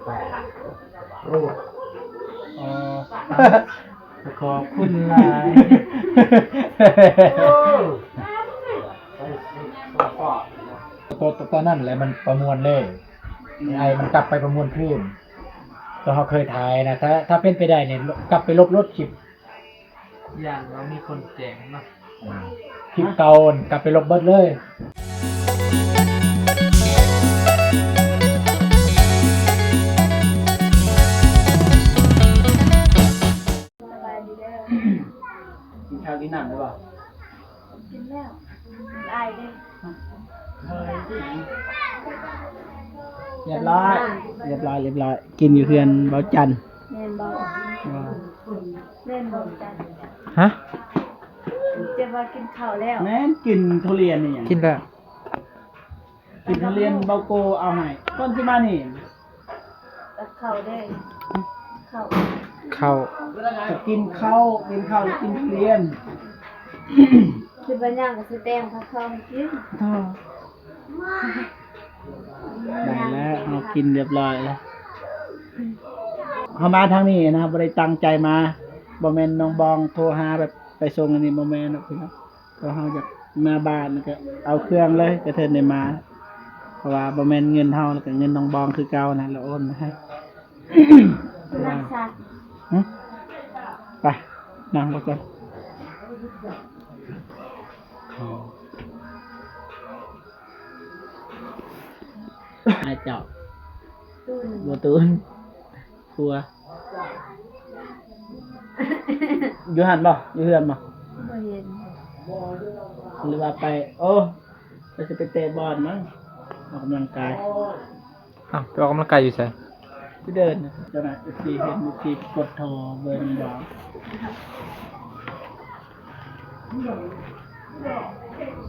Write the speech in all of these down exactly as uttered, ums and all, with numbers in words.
อ๋อ ขอบคุณหลาย ตอน ตอนนั้นแหละมันประมวลเลย ไอ้มันกลับไปประมวลคืน ตอนเขาเคยถ่ายนะ ถ้า ถ้าเป็นไปได้เนี่ย กลับไปลบลดคลิป อย่างเรามีคนแจ้งเนาะ อ่า คลิปเก่า กลับไปลบเบิดเลย สบายดีเด้อ กินข้าวกินน้ำได้บ่ กินแล้ว อายเด้ เรียบร้อย เรียบร้อย เรียบร้อย กินอยู่เฮือนเบาจัน แม่นบ่ อ่า แม่นบ่จัน ฮะ เจ้าว่ากินข้าวแล้ว แม่นกินทุเรียนนี่หยัง กินแล้ว กินทุเรียนเบาโกเอาให้ ก่อนสิมานี่ กับข้าวเด้ ข้าว ข้าว ก็กินข้าว กินข้าวแล้วกินทุเรียน คิดว่าย่างก็สิแต่งกับข้าวให้กิน ได้แล้ว เรากินเรียบร้อยแล้ว เฮามาทางนี้นะ บ่ได้ตั้งใจมา บ่แม่นน้องบองโทรหาแบบไปส่งอันนี้ บ่แม่นดอกพี่น้อง ก็เฮาอยากมาบ้านก็เอาเครื่องเลย ก็เทินได้มา เพราะว่าบ่แม่นเงินเฮา แล้วก็เงินน้องบองคือเก่านะ เราโอนมาให้ นั่งซะ หึ ไป นั่งก่อน อายเจ้า ตูน บ่ตูน ครัว อยู่หั่นบ่ อยู่เฮือนบ่ บ่เห็น หรือว่าไป โอ้ ก็สิไปเตะบอลมั้ง ออกกำลังกาย อ้าว ไปออกกำลังกายอยู่ไส ไปเดินนะ เจ้าหน้าที่เห็น เอฟซีกดโทรเบิ่งบ่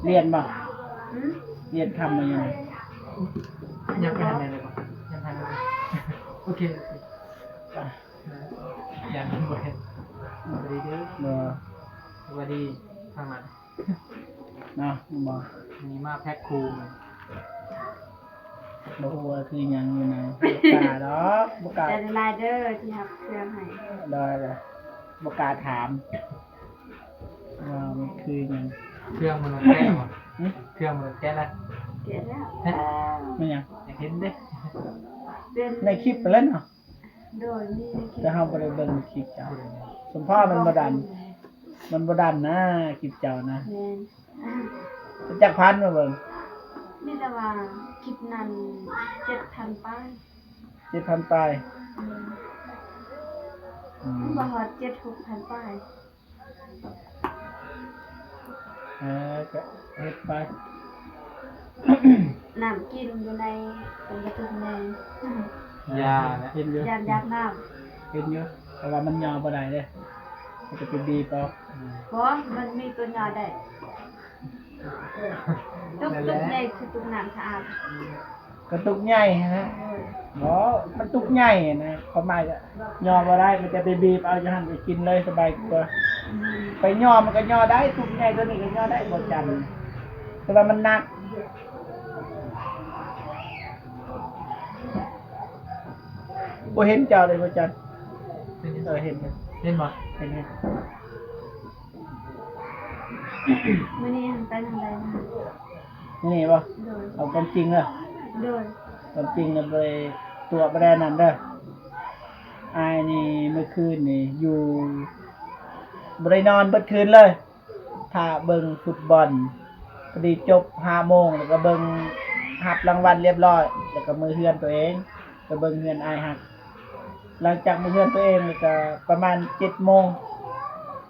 เรียนบ่ หืม เรียนทำมายังไง ยังไม่ทันอะไรเลยบ่ ยังทันเลย โอเค โอเค อ่ะ ยังบ่เห็น สวัสดีเด้อ บ่ สวัสดี ทางนั้น เนาะ บ่ มีมาแพ็คคูมา บ่ฮู้ว่าคือหยังอยู่นะ บ่กล้าดอก บ่กล้า ใจละลายเด้อที่รับเครื่องให้ ได้เลย บ่กล้าถาม ว่ามันคือหยัง เครื่องมันแกะบ่ หึ เครื่องมันแกะละ แกะแล้ว ฮะ ไม่หยัง อยากเห็นเด้ เป็น ในคลิปไปแล้วเนาะ โดยมีในคลิป แต่เฮาบ่ได้เบิ่งคลิปเจ้า สมพรมันบ่ดัน มันบ่ดันนะ คลิปเจ้านะ แม่น จักพันมาเบิ่ง มีแต่ว่าคลิปนั้นเจ็ดพันปลาย เจ็ดพันปลาย อืม อืม มันบ่ฮอดเจ็ดหกพันปลาย เออ ก็เฮ็ดไป น้ำกินอยู่ในเป็นกระตุกแน่ ยานะ เห็นอยู่ ย่านอยากน้ำ เห็นอยู่ แต่ว่ามันย่อบ่ได้เด้ มันจะไปบีบเอา อืม บ่ มันมีตัวย่อได้ ตุก นั่นแหละ ตุกใหญ่คือตุกน้ำสะอาด กระตุกใหญ่ฮะ เออ บ่ มันตุกใหญ่นะ ความหมายก็ย่อบ่ได้ มันจะไปบีบเอาอยู่หั่นไปกินเลยสบายกว่า อืม ไปย่อมันก็ย่อได้ ตุกใหญ่ตัวนี้ก็ย่อได้ บ่จัน แต่ว่ามันหนัก บ่เห็นเจ้าเลยบ่จัน เป็นยัง เออ เห็นอยู่ เห็นบ่ เห็นอยู่ มื้อนี้หันไปทางใดมา มื้อนี้บ่ โดย เอาความจริงเด้อ โดย ความจริงนะ บ่ได้ตัวบ่ได้นั่นเด้อ อ้ายนี่เมื่อคืนนี่อยู่ บ่ได้นอนเบิดคืนเลย ถ้าเบิ่งฟุตบอล พอดีจบห้าโมง แล้วก็เบิ่งรับรางวัลเรียบร้อย แล้วก็มือเฮือนตัวเอง ก็เบิ่งเฮือนอ้ายฮัก หลังจากมือเฮือนตัวเอง แล้วก็ประมาณเจ็ดโมง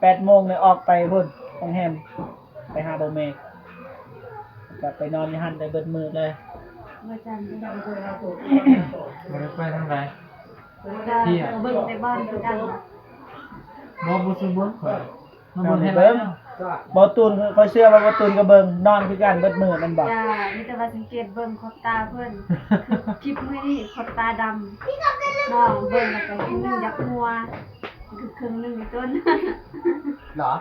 แปดโมงเนี่ยออกไปพุ้น โรงแรม ไปหาบ่าวเมฆ ก็ไปนอนอยู่หั่นได้เบิดมื้อเลย บ่จันเด้ บ่ได้ไปทางใด ก็ เที่ยว เบิ่งแต่บอลคือกัน บ่ บ่ซุเบิ่งข่อย มันบ่เห็น เบิ่ง แล้ว บ่าวตูน ข้อยเชื่อว่าบ่าวตูนก็เบิ่ง นอนคือกันเบิดมื้อแม่นบ่ จ้า มีแต่ว่าสังเกตเบิ่งขอบตาเพิ่น คือคลิปมื้อนี้ขอบตาดำ น้องเบิ่งแล้วก็ครึ่งหนึ่งอยากหัว คือครึ่งหนึ่งต้น เหรอ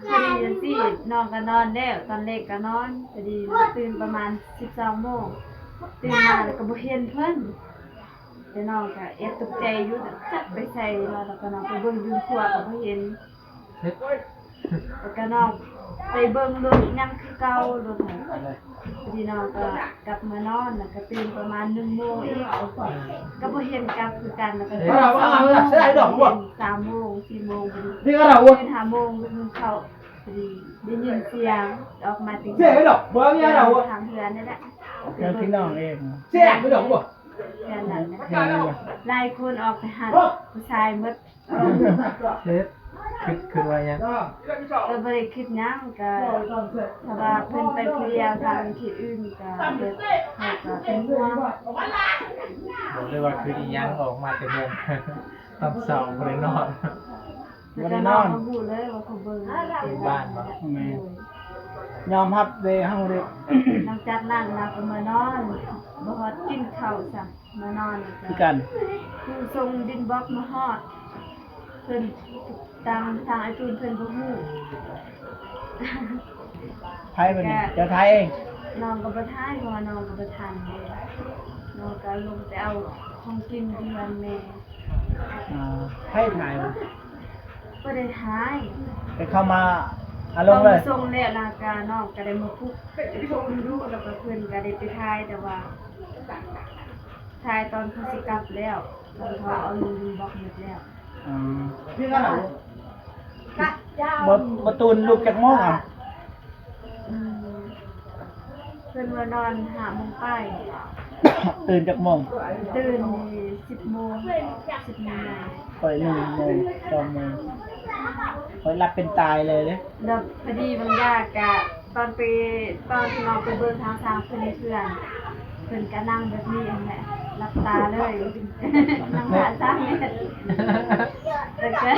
พอดีจังซี่ น้องก็นอนแล้ว ตอนแรกก็นอน พอดีตื่นประมาณสิบสองโมง ตื่นมาแล้วก็บ่เห็นเพิ่น แต่น้องก็แอบตกใจอยู่ จักไปใส่เนาะ แล้วก็น้องไปเบิ่งอยู่ครัวก็บ่เห็น เฮ็ด แล้วก็น้องไปเบิ่งรถยังคือเก่ารถหั้น อะไร พอดีน้องก็กลับมานอน แล้วก็ตื่นประมาณหนึ่งโมงอีก ก็บ่เห็นกลับคือกัน แล้วก็ เอ๊ะ ตื่นสองโมง เห็นสามโมง สี่โมงพอดี นี่ก็เรา ตื่นห้าโมง ลุกนึ่งข้าว พอดีได้ยินเสียงออกมาติด เสียงไอ้ดอก บ่มีอะไรหรอก ทางเฮือนนี่แหละ เสียงพี่น้องเอง เสียงไอ้ดอกบ่ เฮือนนั้นนะ เห็นอยู่ หลายคนออกไปหาผู้ชายหมด เฮ็ด คิด คิดว่าหยัง ก็บ่ได้คิดหยัง ก็ถ้าว่าเพิ่นไปผู้เดียวทางที่อื่นก็เฮ็ด เฮาก็เป็นห่วง บอกเลยว่าคืออีหยังออกมาแต่เฮือน ตอนเช้าบ่ได้นอน แล้วก็น้องก็ฮู้เลยว่าเขาเบิ่ง เป็นบ้านบ่ แม่น ยอมรับเลย เฮาเลย หลังจากนั้นเราก็มานอน บ่ฮอดกินข้าวซ้ำ มานอนแล้วก็ คือกัน ผู้ส่งดินบล็อกมาฮอด เพิ่น ทาง ทางไอ้ตูนเพิ่นบ่ฮู้ ไทยเพิ่นนี่ ก็ เจ้าไทยเอง น้องก็บ่ถ่าย เพราะว่าน้องก็บ่ทันเด้ น้องก็ลงไปเอาของกินที่เฮือนแม่ อ่า ไทยถ่ายบ่ บ่ได้ถ่าย ไปเข้ามา อ่ะ ลงเลย เขามาส่งแล้ว แล้วก็น้องก็ได้มาปลุก ปลุกดู แล้วก็เพิ่นก็ได้ไปถ่าย แต่ว่า ถ่ายตอนเขาสิกลับแล้ว ตอนเขาเอาลงดินบล็อกหมดแล้ว อืม บ่ บ่ตูนลุกจักโมงอ่ะ อืม เพิ่นว่านอนห้าโมงปลาย ตื่นจักโมง ตื่นสิบโมง สิบโมง ข้อยหนึ่งโมง สองโมง ข้อยหลับเป็นตายเลยเด้ แล้วพอดีบางอย่างกะ ตอนไป ตอนที่น้องไปเบิ่งทางสร้างเพิ่นในเฮือน เพิ่นก็นั่งแบบนี้นั่นแหละ หลับตาเลย นั่งท่าสร้างเนี่ย แล้วก็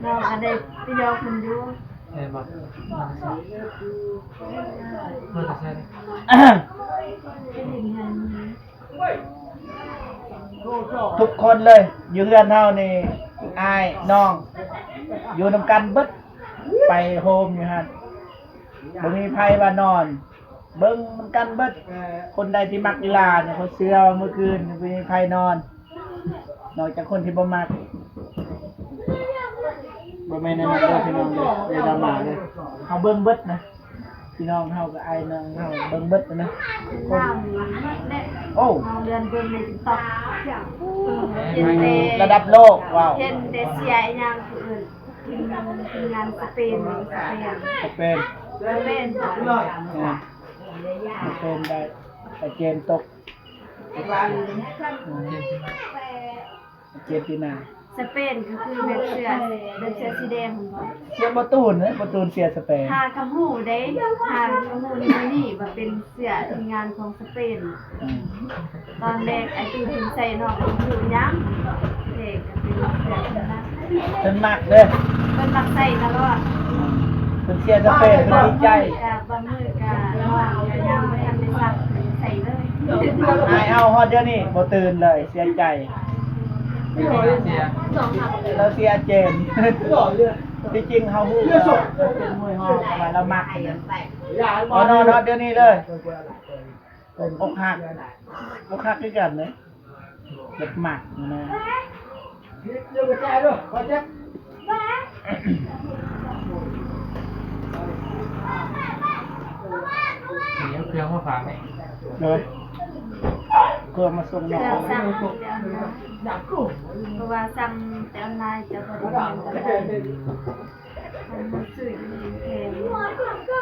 น้องก็ได้ไปหยอกเพิ่นอยู่ แม่นบ่ มาแต่ไสนี่ ไปเล่นงานนี้ ทุกคนเลย อยู่เฮือนเฮานี่ อ้ายน้อง อยู่นำกันเบิด ไปโฮมอยู่หั่น บ่มีไผว่านอน เบิ่งนำกันเบิด คนใดที่มักอีหล่าเนี่ย ข้อยเชื่อว่ามื้อคืนบ่มีไผนอน นอกจากคนที่บ่มัก บ่แม่นแนวนั้นเด้อพี่น้องเด้อ อย่าดราม่าเด้อ เฮาเบิ่งเบิดนะ พี่น้องเฮากับอ้ายน้องเฮาเบิ่งเบิดนะ น้องเด้ โอ้ น้องเดือนเบิ่งใน TikTok เห็นแต่ ระดับโลก ว้าว เห็นแต่เสียอีหยังผู้อื่น ทีม ทีมงานสเปน สเปน สเปน สเปน อืม สเปนได้ อาร์เจนตก อืม อาร์เจนตินา สเปนก็คือแบบเสื้อ แบบเสื้อสีแดงหั่นบ่ เสื้อบ่ตูนเด้ บ่ตูนเสื้อสเปน หากะฮู้เด้ หากะฮู้นี่มื้อนี้ว่าเป็นเสื้อทีมงานของสเปน อืม ตอนแรกไอ้ตู้เพิ่นใส่น้องก็บ่ฮู้หยัง แต่ก็เป็นเสื้อเพิ่นมัก เพิ่นมักเด้ เพิ่นมักใส่ตลอด เพิ่นเชียร์สเปน เพิ่นดีใจ ก็บางมื้อก็น้องก็ยังบ่ทันได้ซัก ใส่เลย อ้ายเฮาฮอดเดี๋ยวนี้บ่ตื่นเลย เสียใจ เสีย ลาวเชียร์เจน ที่จริงเฮาฮู้ว่าเป็นมวยฮอด แต่ว่าลาวมักนะ อ๋อ นอนฮอดเดี๋ยวนี้เลย อกหัก อกหักคือกันเด้ แบบมักนะ เดี๋ยวเครื่องมาฝากไหม โดย เครื่องมาส่ง เครื่องสั่ง เพราะว่าสั่งแต่ออนไลน์จะบ่ได้เงินปานใด มันซื้ออยู่นี่แพง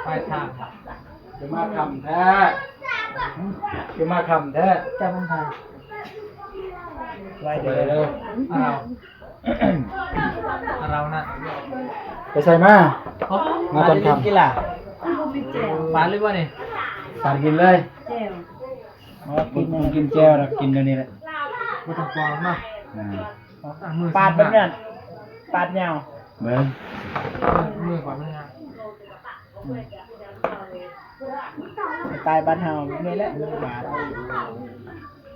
ปลายทาง จะมาคำแท้ จะมาคำแท้ จะมาคำ ไว้เดี๋ยว เดี๋ยว อ้าว เรานะ ไปใส่มา อ๋อ มาตอนค่ำ กีฬา มันบ่มีแจ่ว ปาดหรือว่านี่ ปาดกินเลย แจ่ว อ๋อ กิน กินแจ่วแล้วกินเดี๋ยวนี้แหละ บ่ต้องปอกเนาะ อ่า อ่ะ มือ ปาดแบบนั้น ปาดยาว เบิ่ง มือก่อนมันนะ อืม สไตล์บ้านเฮาแบบนี้แหละ บาด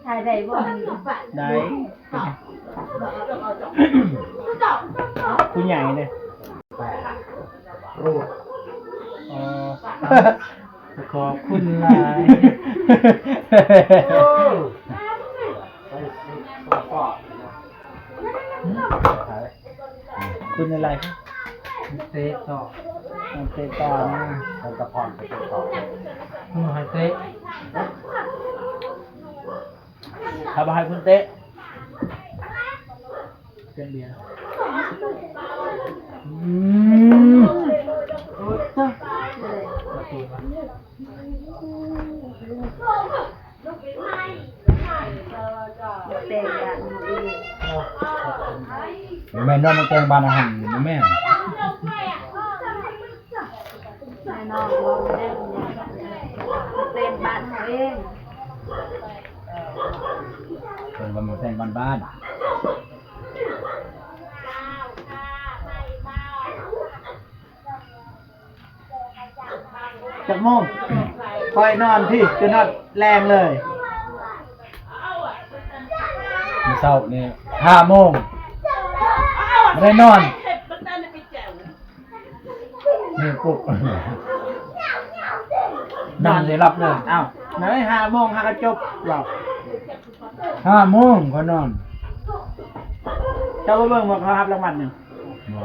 ถ่ายได้บ่ ได้ ผู้ใหญ่เลย รูด อ๋อ ขอบคุณหลาย ไปสิ เป็นอะไร เตะต่อ มันเตะต่อนะ คนตะพอนไปเตะต่อ อืม ให้เตะ ถ้าบ่ให้คุณเตะ เตะเบียร์ อืม โอ้ย บ่แม่นว่ามันแกงบ้านอาหารอยู่บ่แม่น แน่นอน มันแกงบ้านเฮาเอง เพิ่นว่ามันแกงบ้านๆ จักโมง คอยนอนพี่ จะนอนแรงเลย มื้อเช้านี่ ห้าโมง บ่ได้นอน นี่ปลุก นั่งสิหลับเลย อ้าว ไหน ห้าโมง หากะจบหรอก ห้าโมงก็นอน เจ้าก็เบิ่งว่าเขารับรางวัลหนึ่ง บ่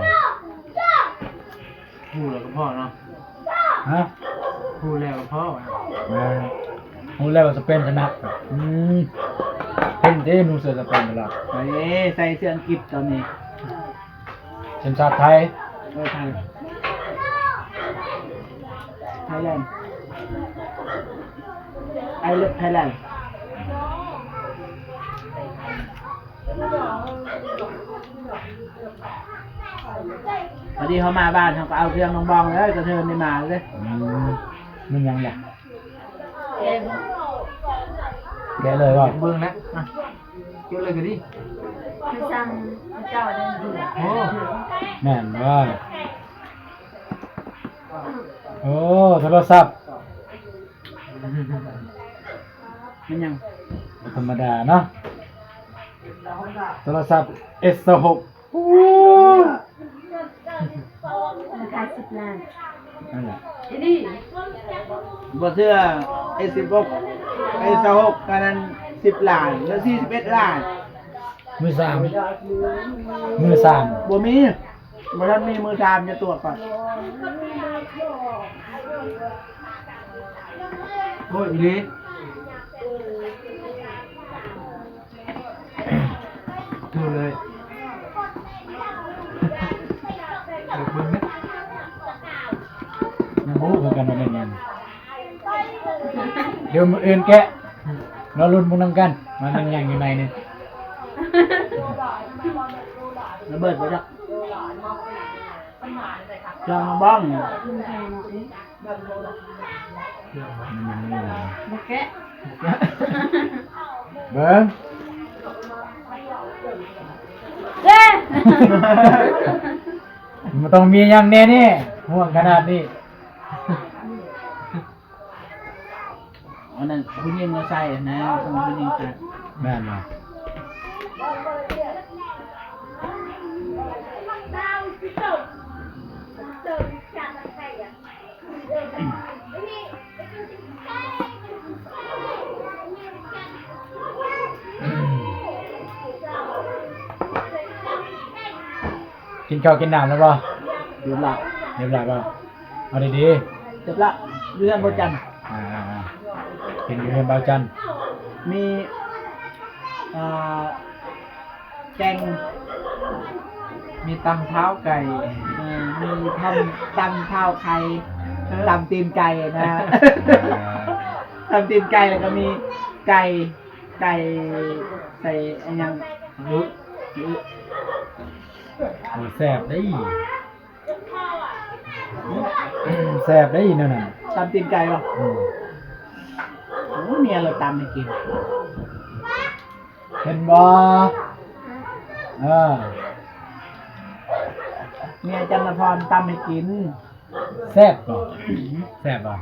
ฮู้แล้วก็พอเนาะ ฮะ ฮู้แล้วก็พอ แม่น ฮู้แล้วว่าสเปนชนะ อืม เห็นเด้ นุ่งเสื้อสเปนตลอด เอ้ย ใส่เสื้ออังกฤษตอนนี้ ทีมชาติไทย เออ ไทย ไทยแลนด์ I love Thailand พอดีเขามาบ้านเขาก็เอาเครื่องน้องบองเลย กระเทินได้มาเลย อืม มันยังอยาก แกะเลยบ่ เบิ่งนะ อ่ะ เก็บเลยก็ดี ไปสั่งเจ้าเด้อ โอ้ แม่นบ่ โอ้ โทรศัพท์ มันยัง บ่ธรรมดาเนาะ โทรศัพท์ เอส หก อู้ ราคาสิบล้าน นั่นแหละ อีนี่ บ่เชื่อ เอส สิบหก เอส หก อันนั้น สิบล้าน แล้ว สี่สิบเอ็ดล้าน มือสาม มือสาม บ่มี บ่ทันมีมือสาม จะตรวจก่อน โอ้ย อีหลี ดูเลย เดี๋ยวเบิ่งนะ ยังบ่ฮู้คือกันว่าแม่นหยัง เดี๋ยวมื้ออื่นแกะ รอลุ้นพวกนำกัน ว่าแม่นหยังอยู่ในนี่ ระเบิดบ่จัก เครื่องบ้อง มันยังไม่มี บ่แกะ เบิ่ง เอ้ย มันต้องมีอย่างแน่นี่ ห่วงขนาดนี้ อันนั้นผู้หญิงมาใส่นะ ผู้หญิงใส่ แม่นบ่ กินข้าวกินน้ำแล้วบ่ เรียบร้อย เรียบร้อยบ่ เอาดีๆ เรียบร้อย อยู่เฮือนบ่จัน อ่าๆๆ กินอยู่เฮือนบ่าวจัน มี อ่า แกง มีตำเท้าไก่ เอ่อ มีตำ ตำเท้าไข่ ตำตีนไก่นะ อ่า ตำตีนไก่ แล้วก็มีไก่ ไก่ใส่อันยัง หรือ หรือ โอ้ย แซ่บเด้ แซ่บเด้แนวนั้น ตำตีนไก่บ่ อืม โอ้ เมียเราตำให้กิน เห็นบ่ เออ เมียจันทพรตำให้กิน แซ่บบ่ แซ่บบ่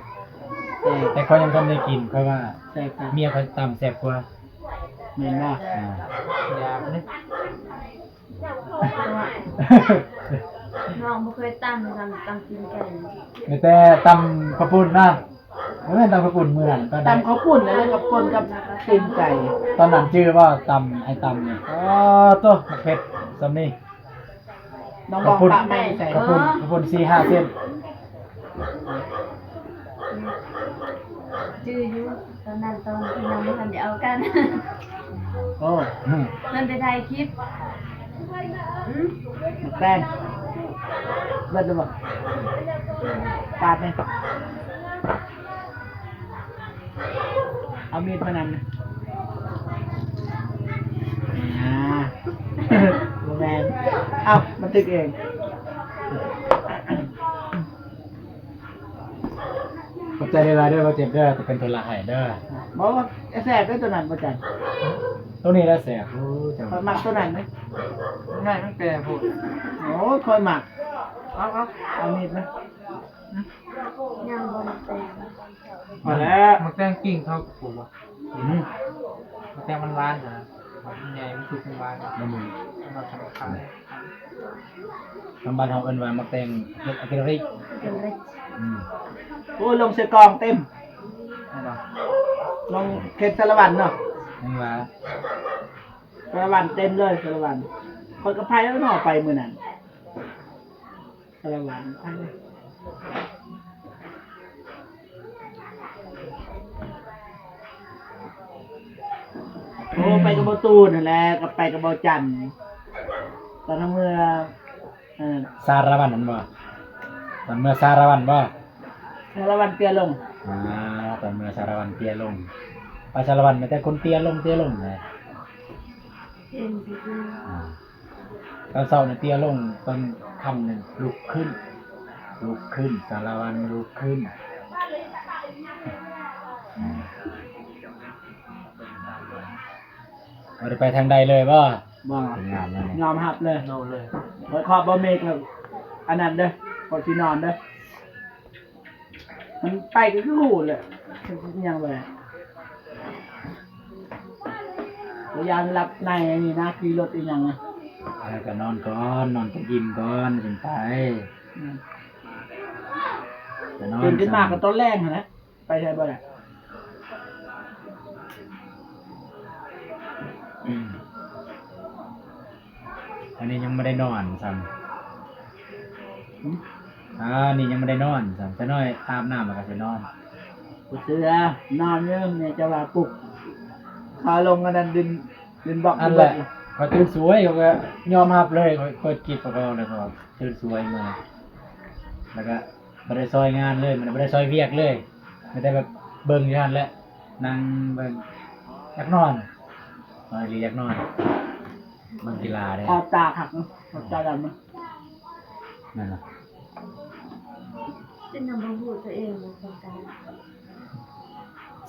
แซ่บ แต่ข้อยยังทันได้กิน ข้อยว่า แซ่บครับ เมียข้อยตำแซ่บกว่า แม่นบ่ อ่า อยากเลย น้องบ่เคยตำเลย ตำ ตำตีนไก่ มีแต่ตำข้าวปุ้นนะ บ่แม่นตำข้าวปุ้นมื้อนั้น ตอนนั้น ตำข้าวปุ้นแล้วก็ปนกับตีนไก่ ตอนนั้นชื่อว่าตำ ไอ้ตำนี่ อ๋อ โต บักเผ็ดส่ำนี้ น้องบองปะไม่ใส่ ข้าวปุ้น ข้าวปุ้นสี่ห้าเส้น จื่ออยู่ ตอนนั้นตอนที่ยังบ่ทันได้เอากัน โอ้ อืม มันไปถ่ายคลิป อืม แป้ง เบิดหรือเปล่า ปาดไหม เอามีดมานั่นนะ อ่า บ่แม่น เอ้า บันทึกเอง ขอบใจหลายๆเด้อ บ่าวเจ็บเด้อ จะเป็นธุระให้เด้อ บอกว่าแซ่บเด้อตัวนั้น บ่จัน ตัวนี้แหละแซ่บ โอ้ จัง ข้อยมักตัวนั้นเด้ ง่ายมันแปรโพด โอ้ย ข้อยมัก เอา เอา เอามีดมา ยังบ่ได้แต่ง มาแล้ว หมากแตงกิ่งเขาปลูกบ่ อืม หมากแตงมันหวานนะ มันใหญ่ มันสุก มันหวาน มันมี เอามาทำขาย ทางบ้านเฮาเอิ้นว่าหมากแตงเฮ็ดอะเกริก เป็นเล็ก อืม โอ้ย ลงเสือกองเต็ม เอาบ่ ลงเขตสารวันเนาะ นั่นว่า สารวันเต็มเลย สารวัน ข้อยก็ไปแล้วเนาะ ไปมื้อนั้น สารวัน ไปเลย โอ้ ไปกับบ่าวตูนนั่นแหละ ก็ไปกับบ่าวจัน ตอนนั้นเมื่อ เออ สารวันนั่นบ่ ตอนเมื่อสารวันบ่ สารวันเตี้ยลง อ่า ตอนเมื่อสารวันเตี้ยลง ไปสารวันมีแต่คนเตี้ยลง เตี้ยลงนะ เห็นสิ อ่า ตอนเช้านี่เตี้ยลง ตอนค่ำนี่ลุกขึ้น ลุกขึ้น สารวันลุกขึ้น อ่า บ่ได้ไปทางใดเลยบ่ บ่ เป็นงานนั่น ยอมรับเลย โน่เลย ข้อยขอบ่เมกแล้ว อันนั้นเด้อ ข้อยสินอนเด้อ มันไปก็คือฮู้แหละ ยังเลย บ่ยานหลับในนี่นะ ขี่รถอีหยังนะ เออ ก็นอนก่อน นอนจะอิ่มก่อน จึงไป อืม ก็นอน ตื่นขึ้นมาก็ตอนแลงหั้นแหละ ไปไสบ่ได้ อืม อันนี้ยังบ่ได้นอนซ้ำ หึ อ่า นี่ยังบ่ได้นอนซ้ำ จักหน่อยอาบน้ำแล้วก็สินอน บ่เชื่อ นอนอยู่ แม่จะว่าปลุก ขาลงอันนั้นดิน ดินบล็อก อันแหละ ดินบล็อก ข้อยตื่นสวย ข้อยก็ยอมรับเลย ข้อยเปิดคลิปข้อยก็เลย ข้อยตื่นสวยมา แล้วก็ บ่ได้ซอยงานเลย มันบ่ได้ซอยเวียกเลย มีแต่แบบเบิ่งอยู่หั่นแหละ นั่งเบิ่ง อยากนอน นอนอีหลีอยากนอน เบิ่งกีฬาเด้ ขอบตาคักเนาะ ขอบตาดำเนาะ นั่นน่ะ เป็นหยังบ่ฮู้ตัวเองว่าต้องการ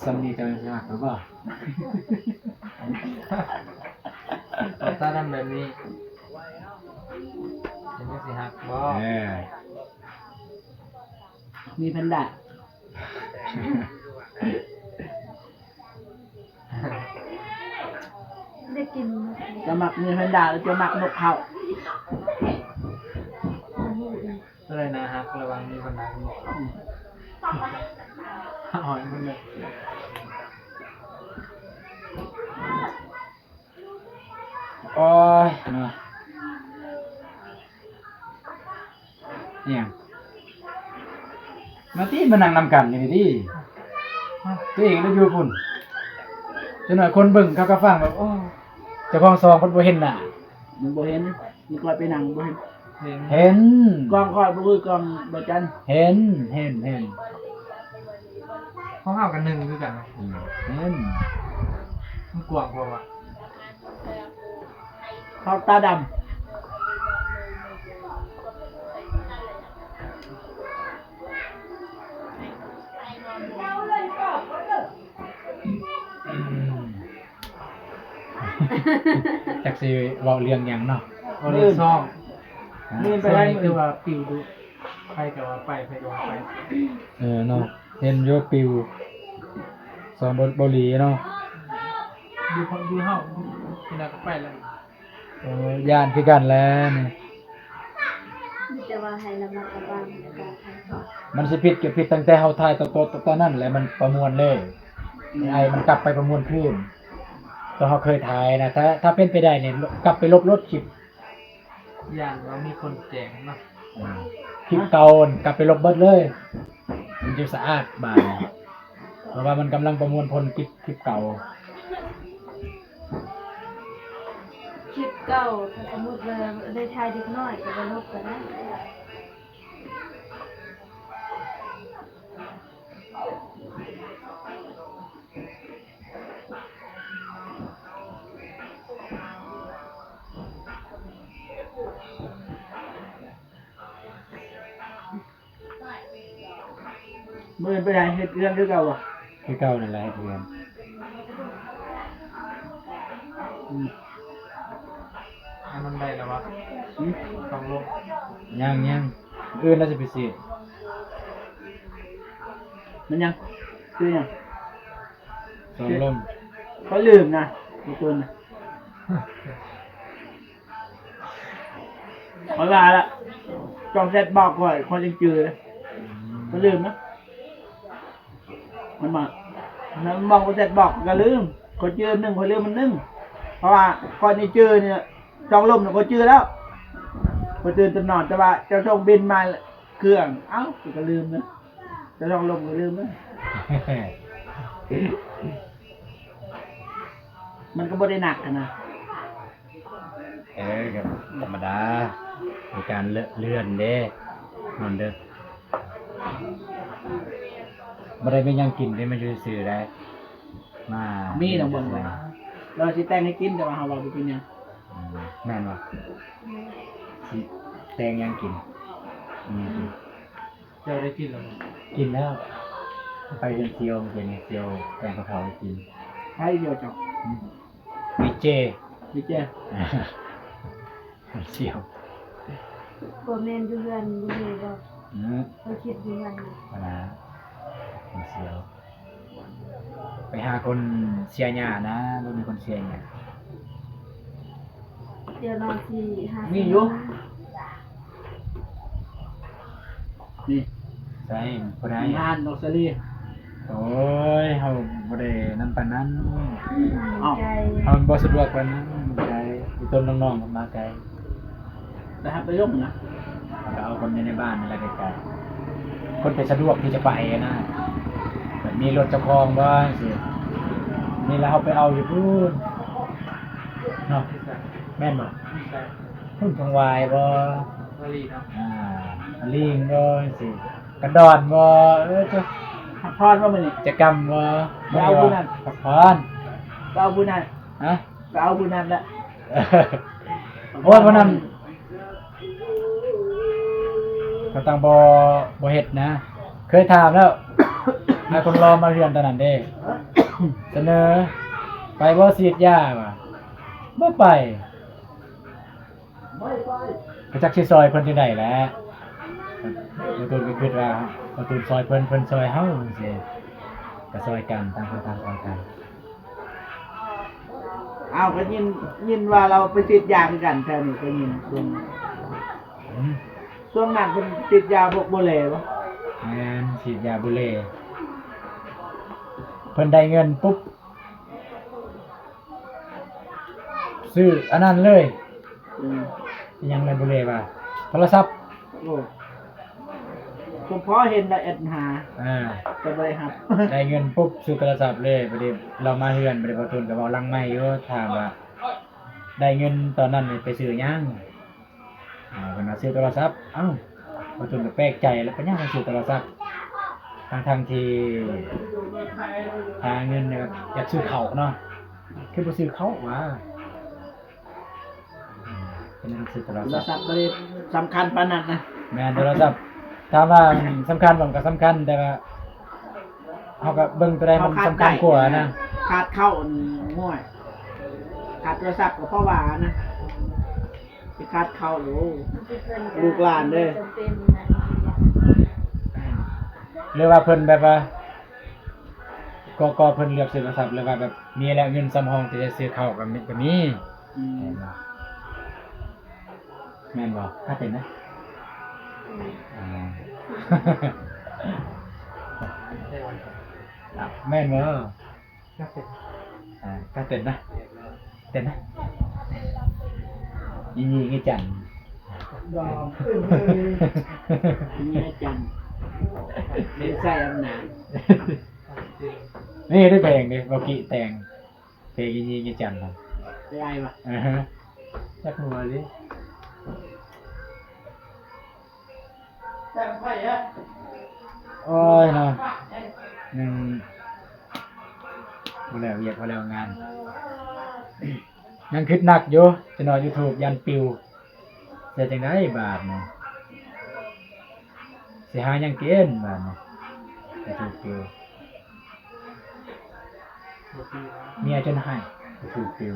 ส่ำนี้เจ้าสิฮักหรือบ่ ขอบตาดำแบบนี้ เป็นจังสิฮักบ่ เออ มีแพนด้า ได้กิน จะมักมีแพนด้าหรือจะมักนกเขา บ่ฮู้อีก ก็เลยนะฮักระวังมีแพนด้ากับนกเขา อืม หอยมันเลย โอ้ย เนาะ เนี่ย มาตี้มานั่งนำกันอยู่นี่ติ ตัวเองได้อยู่พุ่น จักหน่อยคนเบิ่งเขาก็ฟังแบบ โอ้ เจ้าของซองเพิ่นบ่เห็นหน้า มันบ่เห็น มันก็ไปนั่งบ่เห็น เห็น เห็น กล้องข้อยบ่คือกล้องบ่จัน เห็น เห็น เห็น ของเฮากันหนึ่งคือกันนะ อืม เห็น มันกว้างกว่าวะ เขาตาดำ จักสิเว้าเรื่องหยังเนาะ เอาเรื่องซอง มื้อไปได้มื้อ ซองนี่คือว่าปิวดุ ไปก็ว่าไป ไปก็ว่าไป เออเนาะ เห็นอยู่ปิว ซองบ่ บ่หลีเนาะ อยู่ของ อยู่เฮา ที่นั่นก็ไปแล้ว เออ ย้านคือกันแหละนี่ มีแต่ว่าให้ระมัดระวังในการถ่ายทอด มันสิผิดก็ผิดตั้งแต่เฮาถ่ายตอน ตอน ตอนนั้นแหละ มันประมวลเลย อืม ไอ้มันกลับไปประมวลคืน ตอนเฮาเคยถ่ายนะ ถ้า ถ้าเป็นไปได้เนี่ย กลับไปลบโลดคลิป ย่านว่ามีคนแจ้งเนาะ อ่า คลิปเก่านั่นกลับไปลบเบิดเลย มันจะสะอาดบาดนี้ เพราะว่ามันกำลังประมวลผลคลิป คลิปเก่า คลิปเก่า ถ้าสมมุติว่าได้ถ่ายเด็กน้อยก็บ่ลบก็ได้ มื้ออื่นไปไหน เฮ็ดเฮือนคือเก่าบ่ คือเก่านั่นแหละ เฮ็ดเฮือน อืม อันนั้นได้แล้ววะ อืม ต้องลง ยัง ยัง มื้ออื่นเราจะไปสิ มันยัง คือยัง สองลม ข้อยลืมนะ มื้ออื่นนะ ข้อยว่าละ ต้องแชทบอกข้อย ข้อยจั่งจื่อเลย ข้อยลืมนะ มันมา มันบอกว่าแชทบอกก็ลืม ข้อยจื่อหนึ่ง ข้อยลืมมันหนึ่ง เพราะว่าข้อยนี่จื่อเนี่ย สองลมเนี่ยข้อยจื่อแล้ว ข้อยตื่นแต่นอน แต่ว่าเจ้าส่งบิลมาเครื่อง เอ้า ข้อยก็ลืมนะ เจ้าส่งลมข้อยลืมนะ มันก็บ่ได้หนักหั้นนะ เออ ก็ธรรมดา มีการเลอะเลื่อนเด้ นอนเด้อ บ่ได้มีหยังกินเด้ มาอยู่ซื่อๆ ได้ มา มีน้องเบิ่ง เราสิแต่งให้กิน แต่ว่าเฮาว่าบ่เป็นหยัง อืม แม่นบ่ สิแต่งหยังกิน อืม เจ้าได้กินแล้วบ่ กินแล้ว ไปเฮือนเสี่ยว เมื่อกี้นี่ เสี่ยวแกงกะเพราให้กิน ไผเสี่ยวเจ้า อืม วีเจ วีเจ เสี่ยว บ่แม่นอยู่เฮือนบ่มีบ่ อืม เขาคิดอยู่เฮือน อันนะ เสี่ยว ไปหาคนเสียหญ้านะ บ่มีคนเสียหญ้า เดี๋ยวรอสี่ห้า มีอยู่ นี่ ใส่ ผู้ใด งานดอกสะลี โอ้ย เฮาบ่ได้นั่นปานนั้น เอ้า ไกล เฮาบ่สะดวกปานนั้น ไกล อีต้นน้องๆ ก็มาไกล ไปหาไปลงนะ ก็เอาคนในบ้านนี่แหละไกลๆ คนที่สะดวกที่จะไปนะ แบบมีรถเจ้าของบ่จั่งซี้ นี่แล้วเฮาไปเอาอยู่พู้น เนาะ แม่นบ่ พู้นทองหวายบ่ วารีเนาะ อ่า วารีบ่จั่งซี้ กระดอนบ่ เออ จะ พักผ่อนบ่มื้อนี้ จะกำบ่ ไปเอาผู้นั้น พักผ่อน ไปเอาผู้นั้น ฮะ ไปเอาผู้นั้นละ โอ้ย ผู้นั้น ก็ต้องบ่ บ่เฮ็ดนะ เคยถามแล้ว ให้คนรอมาเฮือนตอนนั้นเด้ เสนอ ไปบ่ฉีดยา ว่า บ่ไป ก็จักสิซอยเพิ่นจั่งใดแหละ บ่ตูนก็คิดว่า บ่ตูนซอยเพิ่น เพิ่นซอยเฮาจั่งซี้ ก็ซอยกัน ต่างคนต่างซอยกัน อ้าว ก็ยิน ยินว่าเราไปฉีดยาคือกันแถวนี้ ก็ยินช่วง อืม ช่วงนั้นเพิ่นฉีดยาพวกบุหรี่บ่ แม่น ฉีดยาบุหรี่ เพิ่นได้เงินปุ๊บ ซื้ออันนั้นเลย อืม อิหยังเลยบุหรี่ว่า โทรศัพท์ โอ้ สมพอเห็นละแอดหา อ่า แต่บ่ได้รับ ได้เงินปุ๊บซื้อโทรศัพท์เลย บัดนี้เรามาเฮือน บัดนี้บ่ตูนก็เว้าหลังไมค์อยู่ ถามว่า ได้เงินตอนนั้นนี่ไปซื้อหยัง อ่า เพิ่นว่าซื้อโทรศัพท์ เอ้า บ่ตูนก็แปลกใจแล้ว เป็นหยังต้องซื้อโทรศัพท์ ทั้งๆที่หาเงินเนี่ยอยากซื้อข้าวเนาะ คือบ่ซื้อข้าววะ เป็นหยังซื้อโทรศัพท์ โทรศัพท์บ่ได้สำคัญปานนั้นนะ แม่น โทรศัพท์ ถามว่าสำคัญบ่ ก็สำคัญ แต่ว่าเฮาก็เบิ่งตัวใดมันสำคัญกว่านะ ขาดข้าวนี่ โอ้ย ขาดโทรศัพท์ก็เพราะว่านะ สิขาดข้าวโหล ลูกหลานเด้อ หรือว่าเพิ่นแบบว่า ก็ ก็เพิ่นเลือกซื้อโทรศัพท์ หรือว่าแบบมีแล้วเงินสำรองที่จะซื้อข้าวก็มี ก็มี อืม แม่นบ่ ถ้าเป็นนะ อืม อ่า อ่ะ แม่นบ่ อ่า ถ้าเป็นนะ เต้นนะ อีนี่ อีจัน ดอกเอ้ย เมียจันทร์ เป็นไส้อำนาจ นี่ได้เพลงดิ เมื่อกี้แต่ง เพลงอีนี่อีจันทร์นะ ได้ไอ้ปะ อ่าฮะ จักหัวดิ แต่งไพ่อะ โอ้ยเนาะ ยังบ่แล้วเวียกบ่แล้วงาน ยังคิดหนักอยู่ จะนอน YouTube ยันปิว จะจังได๋บาดนี้ สิหาหยังกินบาดนี้ YouTube ปิว เมียจนไห้ YouTube ปิว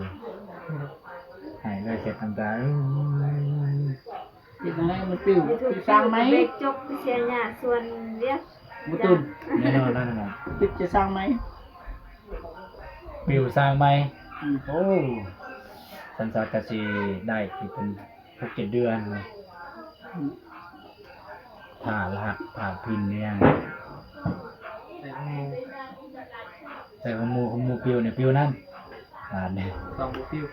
ไห้เลยเช็ดน้ำตา เอ้ย เฮ็ดจั่งใดมันปิว YouTube สิสร้างไหม เบรกจกเสียหน้าส่วนเดียว บ่ตื่น แน่นอนแล้วนั่นน่ะ คลิปจะสร้างไหม ปิวสร้างไหม อืม โอ้ สันสากะสิได้ที่เป็นหกเจ็ดเดือนนะ อืม ถ้ารหัส ถ้าพินเนี่ย ใส่ของหมู่ ใส่ของหมู่ ของหมู่ปิวเนี่ย ปิวนั่น อ่าเนี่ย สองบ่ปิว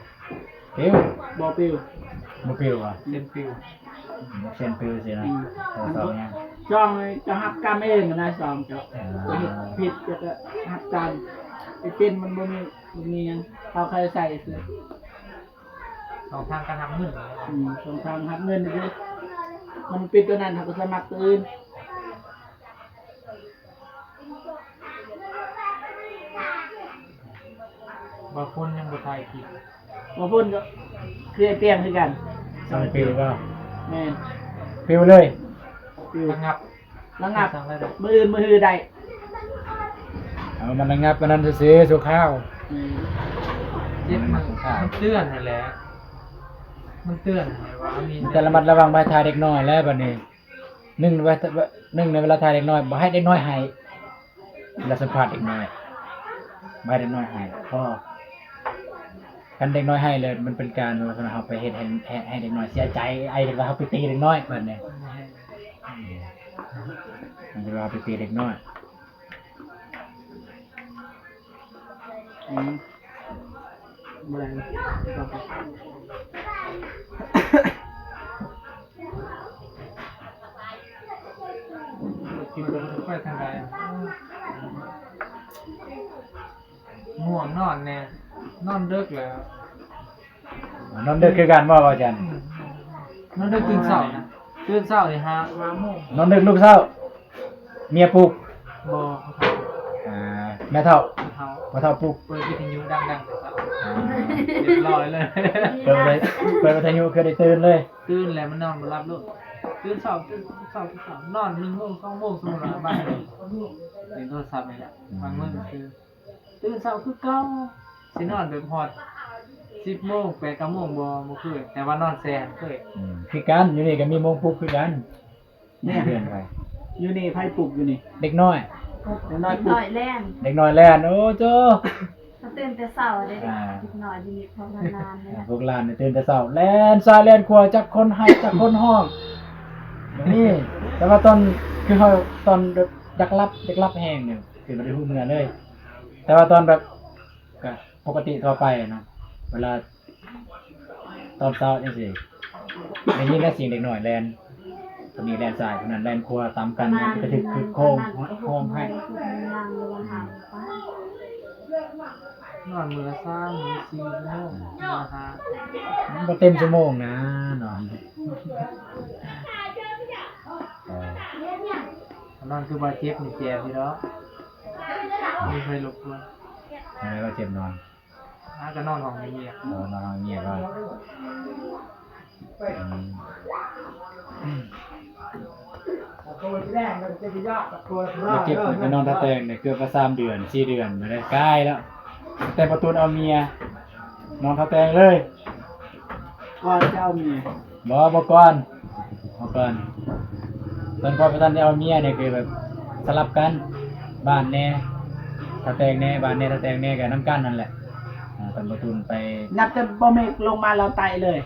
ปิว บ่ปิว บ่ปิวอ่ะ เส้นปิว เส้นปิวสินะ อืม เออ สองเนี่ย ซองจะหักกำเองนะ ซองจะ อ่า ผิดจะก็หักกำ ไอ้เส้นมันบ่มี บ่มีหยัง เขาเคยใส่คือ สองทางการหักเงิน อืม สองทางหักเงินนี่คือ มันปิดตัวนั้น เขาก็สมัครตัวอื่น บางคนยังบ่ถ่ายคลิป บางคนก็คือไอ้เปียงคือกัน สั่งปิวก็ แม่น ปิวเลย ปิว ระงับ ระงับ สั่งได้เลย มื้ออื่นมื้อฮือได้ เอามันระงับอันนั้นซื่อๆ ชั่วคราว อืม เจ็บมัน มันเตือนนั่นแหละ มันเตือนนั่นแหละว่ามี มันจะระมัดระวังบ่ให้ถ่ายเด็กน้อยแล้วบัดนี้ หนึ่ง เวลา หนึ่ง ในเวลาถ่ายเด็กน้อย บ่ให้เด็กน้อยไห้ เวลาสัมภาษณ์เด็กน้อย บ่ให้เด็กน้อยไห้ เพราะคันเด็กน้อยไห้เลย มันเป็นการว่าเราไปเฮ็ดให้ ให้ ให้เด็กน้อยเสียใจ ไอ้เห็นว่าเราไปตีเด็กน้อยบัดนี้ มันจะว่าไปตีเด็กน้อย อืม บ่ได้ คิดว่าจะไปทางใดอะ ง่วงนอนแน่ นอนดึกแล้ว นอนดึกคือกันบ่อาจารย์ อืม นอนดึกตื่นเช้านะ ตื่นเช้านี่ห้า ห้าโมง นอนดึกลุกเช้า เมียปลุก บ่ อ่า แม่เฒ่า เฒ่า พ่อเฒ่าปลุก เปิดวิทยุดังๆ แต่เช้า อ่า เรียบร้อยเลย เปิดวิทยุ เปิดวิทยุคือได้ตื่นเลย ตื่นแล้วมันนอนบ่หลับเลย ตื่นเช้า ตื่นเช้า ตื่นเช้า นอนหนึ่งโมง สองโมง สมมุติว่าบ่ายโมง เล่นโทรศัพท์นี่แหละ บางมื้อก็คือ ตื่นเช้าคือเก่า สินอนแบบฮอดสิบโมง แปด เก้าโมง บ่ บ่เคย แต่ว่านอนแซ่เคย อืม คือกัน อยู่นี่ก็มีโมงปลุกคือกัน เนี่ย เพื่อนไป อยู่นี่ไผปลุกอยู่นี่ เด็กน้อย เด็กน้อยปลุก น้อยแล่น เด็กน้อยแล่น โอ้โจ้ เขาตื่นแต่เช้าเลย อ่า เด็กน้อยอยู่นี่พวกนานๆเลยนะ พวกหลานนี่ตื่นแต่เช้า แล่นซ้ายแล่นขวา จักคนไห้ จักคนฮ้อง นี่ แต่ว่าตอน คือเขา ตอนแบบอยากหลับ อยากหลับแฮงเนี่ย คือบ่ได้ฮู้เมื่อเลย แต่ว่าตอนแบบ ก็ปกติทั่วไปนะ เวลาตอนเช้าจังซี่ ได้ยินแต่เสียงเด็กน้อยแล่น คนนี้แล่นซ้าย คนนั้นแล่นขวา ตำกัน มันก็ถือคือโค้ง ฮ้องไห้ นอนมื้อละสาม มื้อละสี่ชั่วโมง มื้อละห้า มันบ่เต็มชั่วโมงนะ นอน เออ นอนคือบ่เจ็บนี่แจ๋วอยู่ดอก มีไผรบกวน อะไรก็เจ็บนอน หาก็นอนห้องเงียบๆ เออ นอนห้องเงียบก็ อืม มาเก็บไปนอนท่าแตงเนี่ย เกือบว่าสามเดือน สี่เดือน บ่ได้ ใกล้แล้ว แต่ประตูเอาเมีย นอนท่าแตงเลย ก่อนจะเอาเมีย บ่ บ่ก่อน บ่ก่อน ตอนก่อนบ่ทันได้เอาเมียเนี่ย คือแบบสลับกัน บ้านแน่ ท่าแตงแน่ บ้านแน่ ท่าแตงแน่ ก็นำกันนั่นแหละ อ่า ตอนประตูไป นับแต่บ่เมกลงมาลาวใต้เลย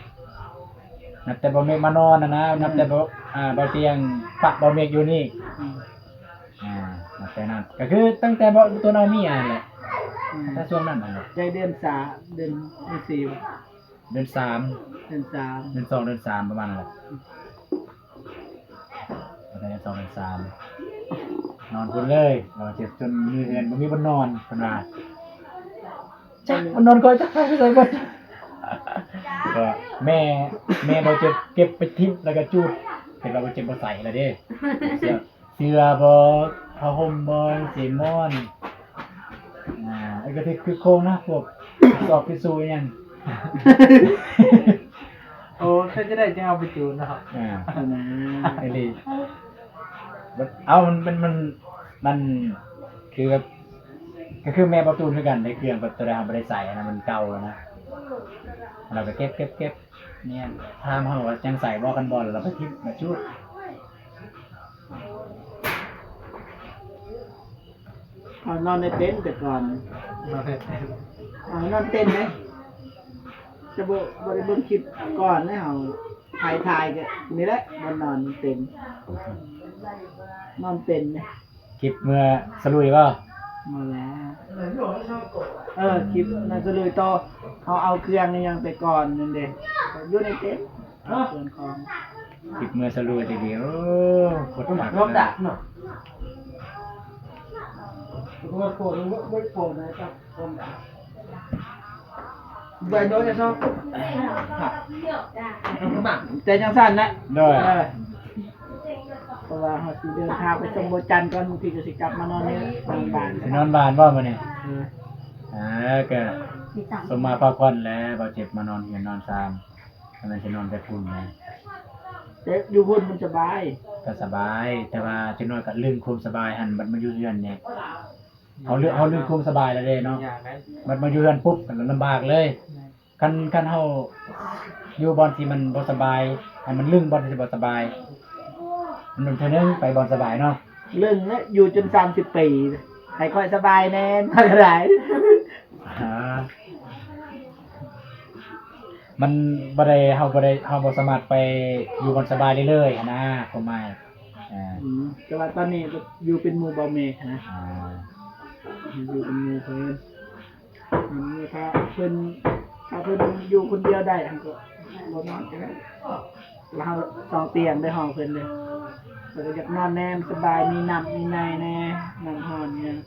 นับแต่บ่เมกมานอนนะนะ นับแต่บ่ อ่า บ่เตียงปะบ่เมกอยู่นี่ อืม อ่า นับแต่นั้น ก็คือตั้งแต่บ่ ประตูเอาเมียนั่นแหละ อืม ตั้งแต่ช่วงนั้นนั่นแหละ ได้เดือนสาม เดือน เดือนสี่บ่ เดือนสาม เดือนสาม เดือนสอง เดือนสาม ประมาณนั้นแหละ เดือนสอง เดือนสาม นอนพุ้นเลย เราเจ็บจนมีเฮือนบ่มีบ่อนนอนเพิ่นว่า จักมันนอนคอยจักไปใส่เบิด ก็แม่ แม่บ่เจ็บเก็บไปทิ้งแล้วก็จูด เป็นว่าบ่เจ็บบ่ใส่แล้วเด้ เสื้อ เสื้อบ่ ผ้าห่มบ่ เสียมอน อ่า ไอ้ก็ที่คือโครงนะ พวก สอบพิสูจน์ยัง โอ้ ถ้าจะได้จะเอาไปจูนเนาะ อ่า เอานะ ไอ้ลี เอา มันเป็น มัน มัน คือแบบ ก็คือแม่ประตูนคือกัน ในเครื่องแบบตัวใดเราบ่ได้ใส่นะ มันเก่าแล้วนะ เราไปเก็บ เก็บ เก็บ เนี่ย ถามเฮาว่ายังใส่บ่ กันบ่ แล้วเราไปทิ้งมาจูด เอานอนในเต็นท์แต่ก่อน นอนในเต็นท์ เอานอนเต็นท์ไหม จะบ่ บ่ได้เบิ่งคลิปก่อนนะ เฮาถ่าย ถ่ายก็นี่แหละ บ่นอนเต็นท์ นอนเต็นท์นะ คลิปเมื่อสลุยบ่ มาแล้ว เออ คลิปนั้นสลุยต่อ เอา เอาเครื่องนี่ยังแต่ก่อนนั่นเด้ อยู่ในเต็นท์ เอาเครื่องของ คลิปเมื่อสลุยแต่เดียว โคตรหนัก รอบดักเนาะ ก็โคตร ไม่โคตรนะจ๊ะ รอบดัก ใบโน้ตจะชอบ แต่จังซั่นนะ โดย เออ เพราะว่าเฮาสิเดินทางไปส่งบ่จันก่อน บางทีก็สิกลับมานอนนี่ นอนบ้าน สินอนบ้านบ่มื้อนี้ เออ อ่า ก็สมมาพักผ่อนแล้ว บ่เจ็บมานอนเฮือนนอนซาน อันนั้นสินอนแต่พุ้นนะ แต่อยู่พุ้นมันสบาย ก็สบาย แต่ว่าจักหน่อยก็ลืมความสบายหั่น บัดมาอยู่เฮือนนี่ เฮาลืม เฮาลืมความสบายแล้วเด้เนาะ อย่างนั้น บัดมาอยู่เฮือนปุ๊บก็ลำบากเลย คัน คันเฮาอยู่บ่อนที่มันบ่สบาย ให้มันลึงบ่อนที่บ่สบาย มันเทื่อนึงไปบ่อนสบายเนาะ ลึงแล้วอยู่จนสามสิบปี ให้ค่อยสบายแน่ นอนก็ได้ อ่า มันบ่ได้ เฮาบ่ได้ เฮาบ่สามารถไปอยู่บ่อนสบายเรื่อยๆหั้นนะ ความหมาย อ่า อืม แต่ว่าตอนนี้ก็อยู่เป็นหมู่บ่าวเมฆนะ อ่า อยู่เป็นหมู่เพิ่น อืม ถ้าเพิ่น ถ้าเพิ่นอยู่คนเดียวได้ เฮาก็บ่นอนก็ได้ แล้วเฮาสองเตียงได้ห้องเพิ่นเด้ แล้วก็อยากนอนแนมสบาย มีน้ำมีในแน่ น้ำร้อนเนี่ย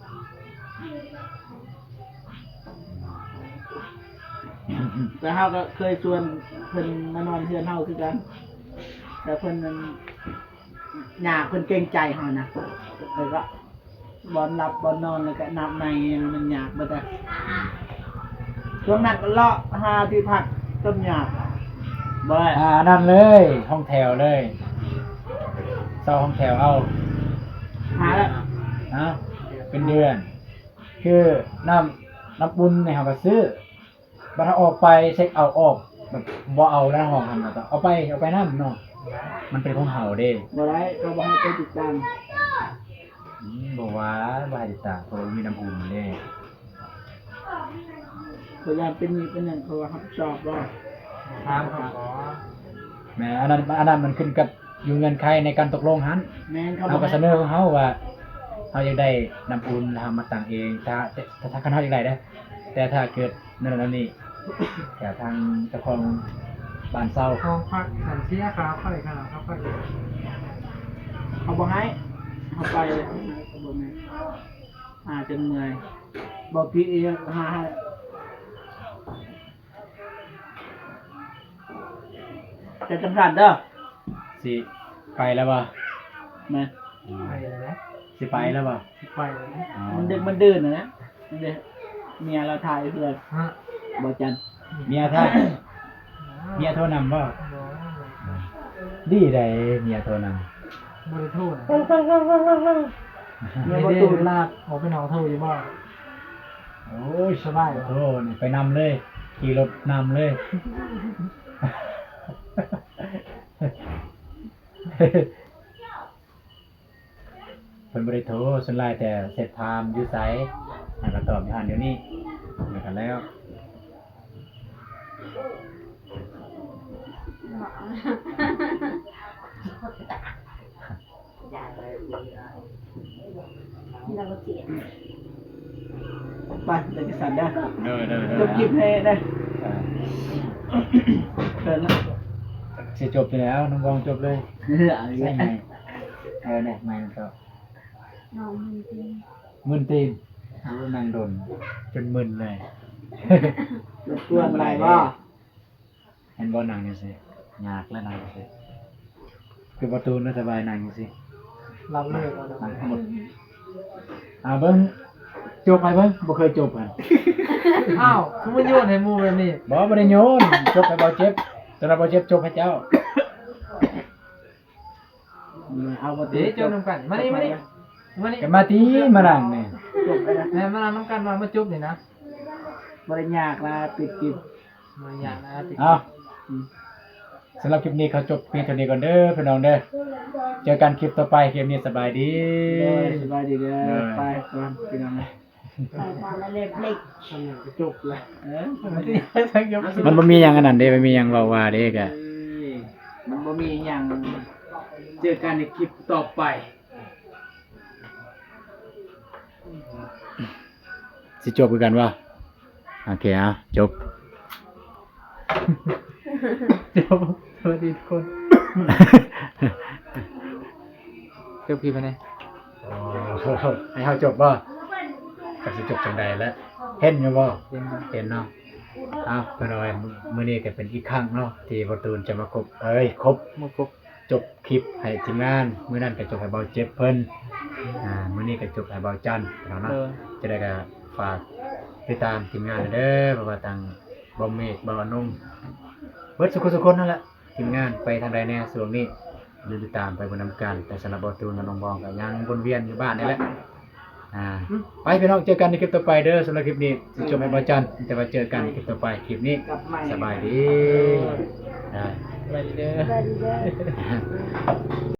แต่เฮาก็เคยชวนเพิ่นมานอนเฮือนเฮาคือกัน แต่เพิ่นนั้นยาก เพิ่นเกรงใจเฮานะ แล้วก็บ่อนหลับบ่อนนอน แล้วก็น้ำในมันยากเบิดอะ ช่วงนั้นก็เลาะหาที่พักจนยาก บ่ได้ อ่า อันนั้นเลย ห้องแถวเลย เช่าห้องแถวเอา หาแล้ว ฮะ เป็นเดือน คือน้ำ น้ำอุ่นนี่เฮาก็ซื้อ บัดเฮาออกไปเช็คเอาท์ออก แบบบ่เอาแล้วห้องหั่นน่ะ ก็เอาไป เอาไปนำเนาะ มันเป็นของเฮาเด้ บ่ได้ เขาบ่ให้ไปติดตั้ง อืม บ่ว่า บ่ให้ติดตั้ง เพราะว่ามีน้ำอุ่นเด้ เขาย่านเป็นหนี้เป็นหยัง เขาว่ารับผิดชอบบ่ ถามเขาบ่ แม่น อันนั้น อันนั้นมันขึ้นกับอยู่เงื่อนไขในการตกลงหั่น แม่น เขา เฮาก็เสนอของเฮาว่า เฮาอยากได้น้ำอุ่น เฮามาตั้งเอง ถ้า ถ้า ถ้าคันเฮาอยากได้เด้อ แต่ถ้าเกิดนั่นนั่นนี่ ก็ทางเจ้าของบ้านเช่า ห้องพัก สันเสียค่าไฟ ค่าน้ำค่าไฟ เขาบ่ให้ เขาไปเลย เขาบ่ให้ หาจนเมื่อย บอกพี่เอง หาให้ แต่จังซั่นเด้อ สิไปแล้วบ่ แม่น ไปแล้วนะ สิไปแล้วบ่ สิไปแล้วนะ อ๋อ มันดึกมันดื่นนะ มันเด้ เมียเราถ่ายเพื่อน ฮะ บ่จัน เมียถ่าย อ้าว เมียโทรนำบ่ บ่ ดีใดเมียโทรนำ บ่ได้โทรนะ เมียบ่ตูน ลาดออกไปนอกโทรอยู่บ่ โอ้ย สบาย โทรนี่ไปนำเลย ขี่รถนำเลย เพิ่นบ่ได้โทร ส่วนหลายแต่เซตไทม์อยู่ไส แล้วก็ตอบอยู่หั่นเดี๋ยวนี้ แล้วก็แล้ว ไป เดี๋ยวจะสั่นเด้อ เด้อ เด้อ เด้อ จบคลิปให้เด้อ อ่า เออนะ สิจบอยู่แล้ว น้องบองจบเลย เอาอีก ใส่ แล้ว ไมค์ เออ เนี่ย ไมค์มันก็ น้องมึนตีน มึนตีน เอา นั่งโดน จนมึนเลย รบกวนอะไรบ่ เห็นบ่ นั่งจังซี่ ยากแล้ว นั่งจังซี่ คือประตูน่าสบาย นั่งจังซี่ หลับเลย นั่งหมด อ่า เบิ่ง จบให้เบิ่ง บ่เคยจบหั่น อ้าว คือมันโยนให้หมู่แบบนี้ บ่ บ่ได้โยน จบให้บ่าวเจ็บ สำหรับบ่าวเจ็บ จบให้เจ้า เอาบ่ เดี๋ยวจบนำกัน มานี่ มานี่ มานี่ ก็มาติ มานั่งนี่ จบไปนะ แม่มานั่งนำกัน มา มาจบนี่นะ บ่ได้ยากนะ ปิดคลิป บ่ได้ยากนะ ปิด เอา อืม สำหรับคลิปนี้ขอจบเพียงเท่านี้ก่อนเด้อพี่น้องเด้อ เจอกันคลิปต่อไป คลิปนี้สบายดี โดย สบายดีเด้อ โดย ไปก่อนพี่น้องนะ ไปก่อนแล้วเล็บเล็ก อันนี้ก็จบแล้ว เออ มันบ่มีหยังอันนั้นเด้ มันมีหยังเว้าว่าเด้กะ เอ้ย มันบ่มีหยัง เจอกันในคลิปต่อไป สิจบคือกันบ่ โอเค เอา จบ จบ สวัสดีทุกคน จบคลิปไปเลย อ๋อ ให้เฮาจบบ่ จักสิจบจั่งใดแล้ว เห็นอยู่บ่ เห็นอยู่ เห็นเนาะ เอา เพิ่นเอาไว้ มื้อนี้ก็เป็นอีกครั้งเนาะ ที่บ่าวตูนจะมาครบ เอ้ย ครบ มาครบ จบคลิปให้ทีมงาน มื้อนั้นก็จบให้บ่าวเจ็บเพิ่น อ่า มื้อนี้ก็จบให้บ่าวจันเนาะ เออ จะได้ก็ฝากติดตามทีมงานเด้อ เพราะว่าทางบ่าวเมฆ บ่าวอานง เบิดสุขสุขคนนั่นแหละ ทีมงานไปทางใดแน่ช่วงนี้ ติดตามไปเบิ่งนำกัน แต่สำหรับบ่าวตูนกับน้องบองก็ยังวนเวียนอยู่บ้านนี่แหละ อ่า ไปพี่น้อง เจอกันในคลิปต่อไปเด้อ สำหรับคลิปนี้สิจบให้บ่าวจัน แต่ว่าเจอกันในคลิปต่อไป คลิปนี้ กลับมา สบายดี ได้ สบายดีเด้อ สบายดีเด้อ